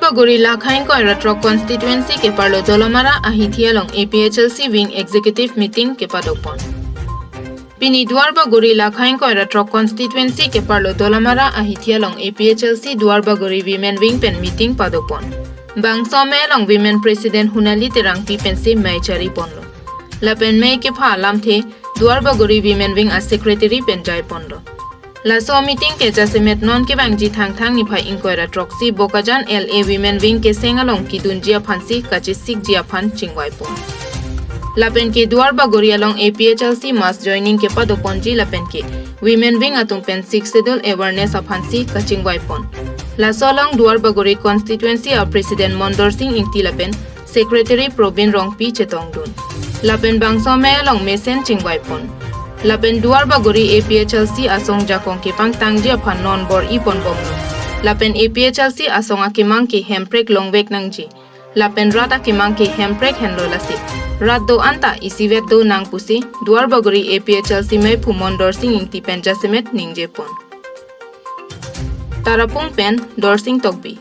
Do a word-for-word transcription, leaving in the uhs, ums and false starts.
Duarbagori Lakha ingkoi ra throk constituency keparlo Dolamara ahithi along A P H L C wing executive meeting kepadopon. Pini Duarbagori Lakha ingkoi ra throk constituency keparlo Dolamara ahithi along A P H L C Duarbagori women wing pen meeting padopon. Bangso amei along women president Hunali Terangpi pensi mei chariponlo. Lapen mei kepha alamthe Duarbagori women wing a secretary pen jaiponlo. Laso meeting ke jasemet non kevangji Thangthang niphai ingkoi ra throksi Bokajan L A women wing keseng along kedunji aphansi kachesikji aphan chingvaipon. Lapen ke Duarbagori along A P H L C mass joining kepadoponji lapen ke women wing atum pen Sixth Schedule awareness aphansi kachingvaipon. Laso along Duarbagori constituency a president Mondor Sing Ingti lapen secretary Probin Rongpi chetongdun. Lapen bangso amei along mesen chingvaipon. Lapen Duarbagori A P H L C asong jakong kepangtangji aphan non bor-iponbomlo. Lapen A P H L C asong akemang ke hemprek longvek nangji. Lapen rat akemang ke hemprek henlo lasi rat do-an ta isivet donang pusi Duarbagori A P H L C meiphu Mondor Sing Ingti pen jasemet ningjepon. Tarapung pen Dorsing Tokbi.